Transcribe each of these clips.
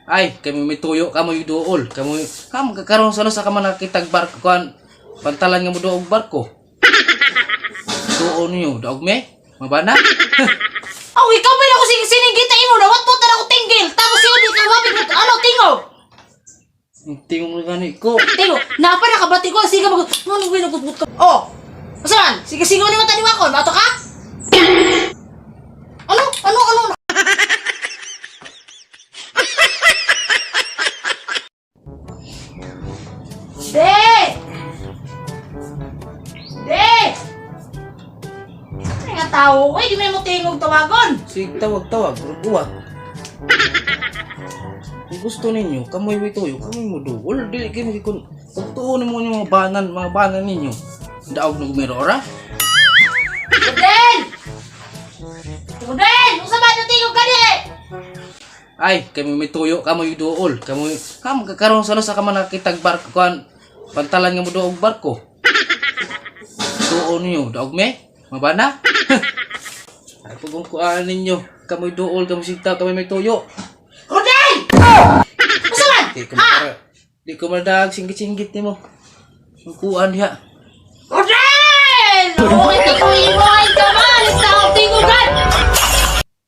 Ay, kami may tuyo, kamo yung duol. Kamo, kamo kakaroon sa sa kamo nakitag barko kuan. Pantalan nga mo duog barko. Tuo niyo, daog me? Mabana? Aw, ikaw ba ako sing sinigita imo na wat na ako tinggil. Tapos siya di ka wapit mo ano tingog. Tingong na gani ko. Tingog, napa nakabati ko sige mag mo nung binugutbut ka. Oh. Asa man? Sige sige ni mata ni wakon, mato ka? Ano? Ano ano? De! De! Ano nga tao? Uy, di mo tingog tawagon. Sige, tawag-tawag, uwat. Kung gusto ninyo, kamoy may tuyo, kamoy mo duol. Dili kayo magikun. Pagtuon mo yung mga banan ninyo. Daog na gumero, ora? Rodel! Rodel! Unsa ba yung tingog kani? Ay, kami may tuyo, kamoy duol. Kamoy, kamo kakaroon sa sa kamo nakitag barko kuan. Pantalan nga mo duog barko. Tuo niyo, daog me? Mabana? Ay, pagong kuan ninyo, kamoy duol, kamoy sigta, kamoy may tuyo. Rodel! Unsa man? Di ko Ha? makara. Di ko madaag singgit-singgit nimo. Ang kuan diha. Rodel! Okay ka ko imo ay kamal sa tingog kan.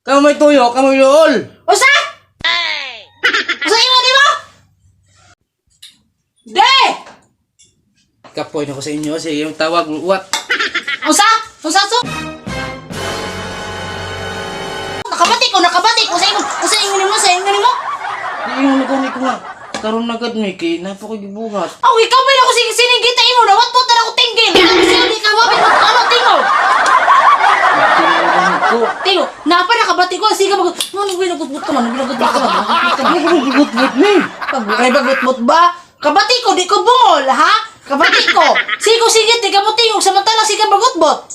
Kamoy may tuyo, kamoy duol. Unsa? Unsa imo nimo? De! Kapoy na ko sa inyo kasi yung tawag uwat. Unsa? Unsa so? Nakabati ko, nakabati ko sa imo. Unsa imo nimo? Sa imo nimo? Di yung nagani ko nga. Karon na gad mi kay napa ko gibuhat. Aw, ikaw ba ako sing sinigita imo na wat na ako tinggil. Tapos siya di ka wapit mo ano tingog. Tingnan ko. Tigo, napa nakabati ko sige mag mo nung binugutbut ka man, binugutbut ka man. Ano ko gugutbut ni? Ay bagutbut ba? Kabati ko di ko bungol, ha? Kabati ko. Sigo sige di ka mo tingog samantala sige bagutbot.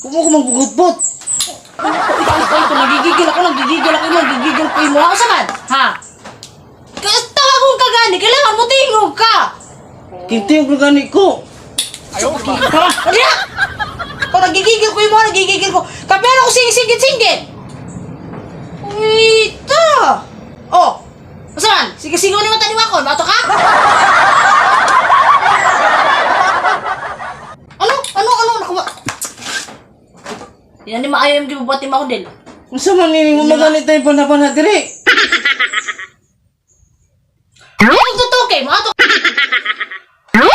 Kumo ko manggugutbot. Ikaw ikaw nagigigil ako, nagigigil ko imo. Ako sa man, ha? Kaya tawagon ka gani, kailangan mo tingog ka. Kinti yung gani ko. Ha? Ano yan? Kung nagigigil ko imo, nagigigil ko. Kapero ko sige sige sige. Uy, ito. Oh. Asa man? Sige sige ni mata ni wakon, mato ka? Ano? Ano? Ano? Nakuha. Di na ni maayo yung gibubuhat ni Maudel. Unsa man ni mo magani tayo panapana diri? Ay, kung totoo kay, mato. Ay,